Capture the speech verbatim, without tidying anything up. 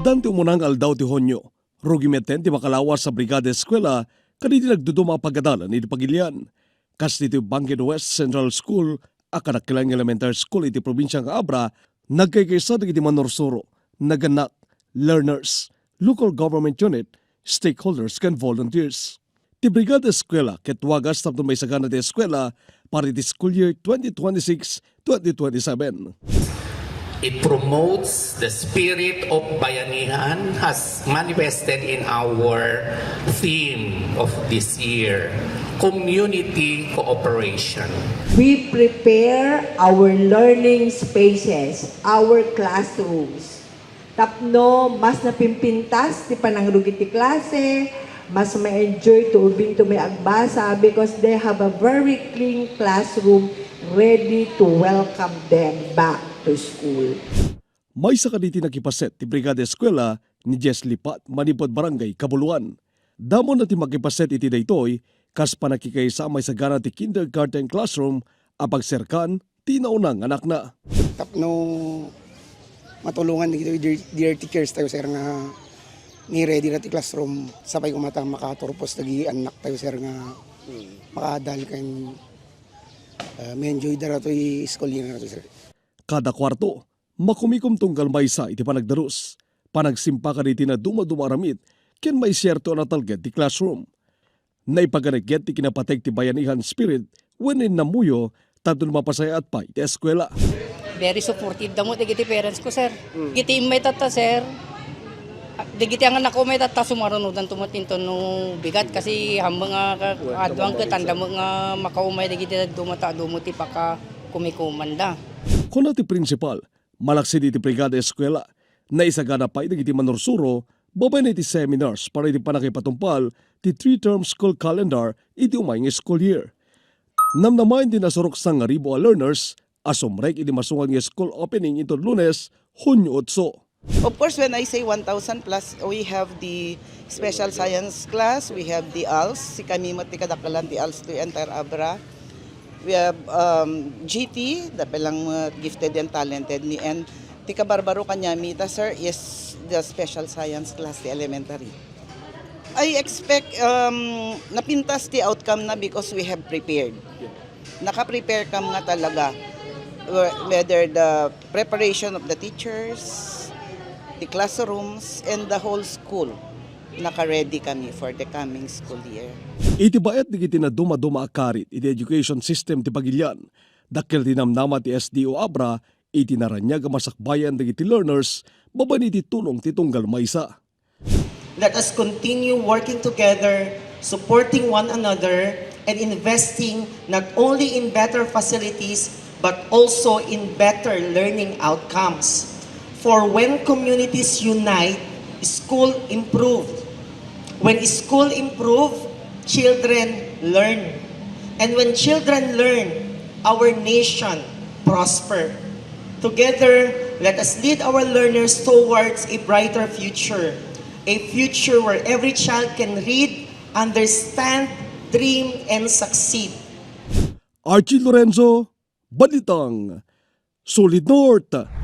Ti umuna nga aldaw ti Hunio, rugi metten ti makalawas a Brigada Eskwela kadagiti nagduduma a pagadalan iti pagilian. Kas ditoy Bangkid West Central School a kadakkelan nga elementary school iti probinsia nga Abra, nagkaykaysa dagiti manursuro, nagannak, learners, local government unit, stakeholders, ken volunteers. Ti Brigada Eskwela ket wagas tapno maisagana ti eskwela para iti school year twenty twenty-six twenty twenty-seven. It promotes the spirit of bayanihan as manifested in our theme of this year, community cooperation. We prepare our learning spaces, our classrooms, tapno mas napimpintas ti panangrugi ti klase, mas ma-enjoy ti ubing ti may agbasa because they have a very clean classroom ready to welcome them back to school. Maysa kadagiti nakipaset ti Brigada Eskwela ni Jess Lipat manipud Barangay Kabuluan. Damonna ti makipaset iti daytoy kas pannakikaysa a maisagana ti kindergarten classroom a pagserkan ti nauna nga anakna. Tapno matulongan dagiti dear, dear teachers tayo, sir, nga ni-ready na ti classroom, sapay koma ta makaturpos dagiti annak tayo, sir, nga makaadal ken, ah, ma-enjoy da rato ti school year na rato, sir. Kada kuarto, makumikom tunggal maysa iti panagdadus, panagsimpa kadagiti nadumaduma a ramid, ken maisierto a natalged ti classroom. Naipaganeg ket ti kinapateg ti bayanihan spirit wenno innamuyo tapno mapasayaat pay ti eskwela. Very supportive da met dagiti parents ko, sir. Dagiti immay tatta, sir, dagiti annak ko may tatta, sumarunodanto met inton no bigat kasi hammeng nga ka-, aduan ket anda met nga makaumay dagiti dadduma ta adu met ti pakakumikomanda. Kuna ti principal, malaksid iti Brigada Eskwela, naisagana pay dagiti manursuro babaen iti seminars para iti pannakipatungpal ti three-term school calendar iti umay nga school year. Namnamaen ti nasurok sangaribu a learners a sumrek iti masungan nga school opening inton Lunes, Hunyo otso. Of course, when I say one thousand plus, we have the special science class, we have the als, sikami met ti kadakkelan ti als to entire Abra. We have, um, G T, the pelang, uh, gifted and talented ni, and ti kabarbaro kaniami ta, sir, is the special science class, the elementary. I expect, um, napintas ti outcome na because we have prepared. Naka-prepare kam nga talaga, whe-, whether the preparation of the teachers, the classrooms, and the whole school. Naka-ready kami for the coming school year. Iti baet dagiti nadumaduma a karit iti education system ti pagilian, dakkel ti namnama ti S D O Abra iti naraniag a masakbayan dagiti learners babaen iti tulong ti tunggal maysa. Let us continue working together, supporting one another, and investing not only in better facilities but also in better learning outcomes. For when communities unite, school improve. When school improve, children learn. And when children learn, our nation prosper. Together, let us lead our learners towards a brighter future, a future where every child can read, understand, dream, and succeed. Archie Lorenzo, Balitang Solid North.